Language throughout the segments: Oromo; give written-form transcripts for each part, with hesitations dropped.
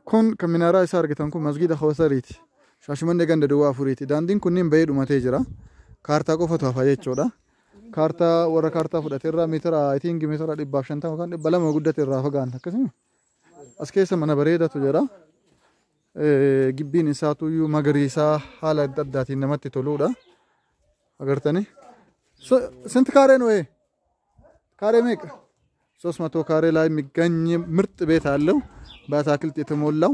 Kun kan minaaraa isaa argitan kun masgiida Hawsariiti. Shaashimannee ganda duwwaa afuriiti. Daandiin kunniin bahee dhumatee jira. Kaartaa qofatu hafa jechuudha. Kaartaa warra kaartaa fudhate irraa meetira I think meetira 150 yookaan 200 guddate irraa fagaan akkasuma. As keessa mana bareedatu jira. Gibbiin isaatuyyuu magariisaa haala adda addaatiin namatti toludha. Agartanii? ስንት ካሬ ነው ይሄ? ካሬ meeqa? 300 ካሬ ላይ የሚገኝ ምርጥ ቤት አለው። በአታክልት የተሞላው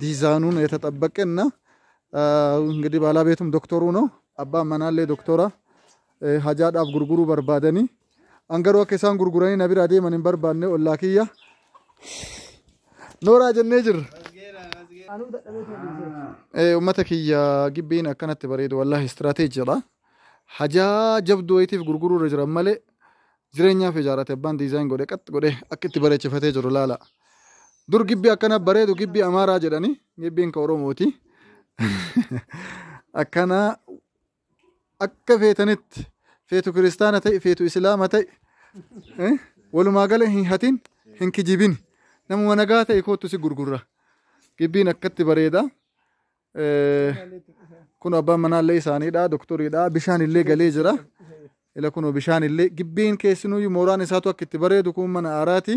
ዲዛይኑን የተጠበቀ እና እንግዲህ ባለቤቱም ዶክተሩ ነው። Abbaan manaallee doktora hajaadhaaf gurguruu barbaadanii an garuu akka isaan gurguranii na bira deeman hin barbaanne ollaa kiyya nooraa jennee jirra. Uummata kiyya gibbiin akkanatti bareedu wallahi istiraateejiidha. Hajaa jabduu wayitiif gurguruu irra jiran malee jireenyaaf ijaarate abbaan diizaayin godhe qaxx godhe akka itti bareechifatee jiru laala. Dur gibbii akkana bareedu gibbii Amaaraa jedhani gibbiin ka Oromooti. Akkana akka feetanitti feetu kiristaana ta'e feetu islaama ta'e walumaa gala hin hatin hin kijibin namuma nagaa ta'e kootu si gurgurra. Gibbiin akkatti bareeda. Kun abbaan manaallee isaaniidha doktoriidha bishaan illee galee jira. Ila kun bishaan illee gibbiin keessinuyyuu mooraan isaatu akka itti bareedu kun mana aaraati.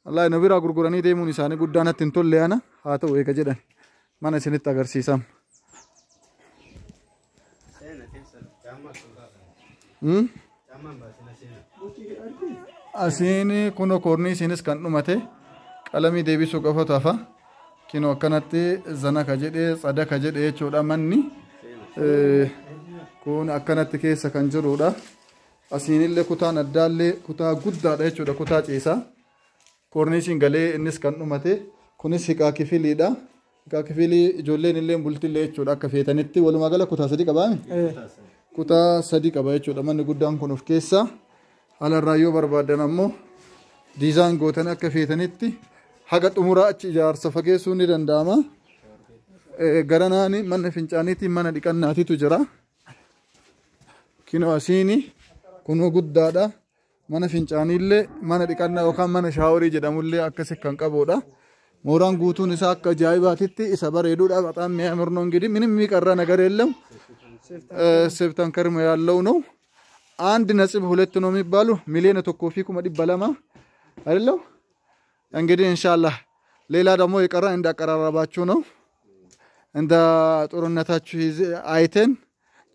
Wallahi nu biraa gurguranii deemuun isaanii guddaa natti hin tolle ana haa ta'u eega jedhan mana isinitti agarsiisam. Asiin kunoo koorniisiinis kan dhumate qalamii deebisuu qofatu hafa. Kinoo akkanatti zanaka jedhee tsadaka jedhee jechuudha manni. Kun akkanatti keessa kan jirudha. Asiinillee kutaan addaallee kutaa guddaadha jechuudha kutaa ciisaa. Koorniisiin galee innis kan dhumate kunis hiqaa kifiliidha. Hiqaa kifilii ijoolleen illee bultillee jechuudha akka feetanitti walumaa gala kutaa sadi qabaami? Kutaa sadi qaba jechuudha manni guddaan kun of keessa. Alarraa yoo barbaadan ammoo diizaan gootan akka feetanitti haga xumuraa achi ijaarsa fageessuun ni danda'ama. Garanaani mana fincaaniitiin mana dhiqannaatiitu jira. Kinoo asiini kunoo guddaadha. Mana fincaaniillee mana dhiqannaa yookaan mana shaaworii jedhamullee akkasi kan qabudha. Mooraan guutuun isaa akka ajaa'ibaatitti isa bareedudha. በጣም የሚያምር ነው። እንግዲህ ምንም የሚቀራ ነገር የለም። ሴፍታን ከርሞ ያለው ነው። 1.2 ነው የሚባሉ 1,200,000 አይደለም። እንግዲህ ኢንሻአላህ ሌላ ደግሞ የቀረ እንዳቀራረባችሁ ነው። እንደ ጦርነታችሁ አይተን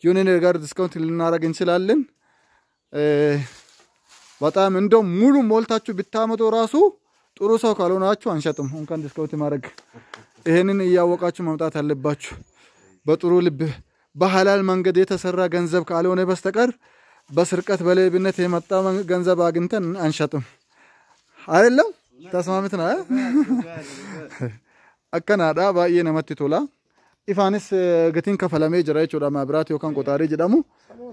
የሆነ ነገር ዲስካውንት ልናደርግ እንችላለን። በጣም እንደው ሙሉ ሞልታችሁ ብታመጡ ራሱ ጥሩ ሰው ካልሆናችሁ አንሸጥም። እንኳን ዲስካውንት ማድረግ ይሄንን እያወቃችሁ መምጣት አለባችሁ። በጥሩ ልብ በሐላል መንገድ የተሰራ ገንዘብ ካልሆነ በስተቀር በስርቀት በሌብነት የመጣ ገንዘብ አግኝተን አንሸጥም። አይደለም ተስማምተና akkanaadha baay'ee namatti tola. Ifaanis gatiin kafalamee jira jechuudha maabiraat yookaan qoxaarii jedhamu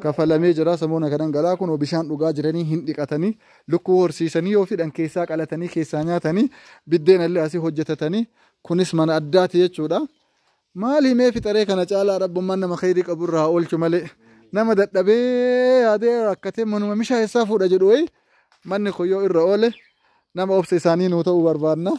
kafalamee jira. Samoona kanan galaa kun bishaan dhugaa jiranii hin dhiqatanii lukkuu horsiisanii yoo fidhan keessaa qalatanii keessaa nyaatanii biddeen illee asii hojjetatanii kunis mana addaati jechuudha. Maal himee fixaree kana caalaa rabbummaan nama khayrii qaburraa oolchu malee nama dadhabee yaadee rakkatee manuma mishaa isaa fuudha jedhu wayi manni kun yoo irra oole nama obsa isaanii nuu ta'uu barbaadna.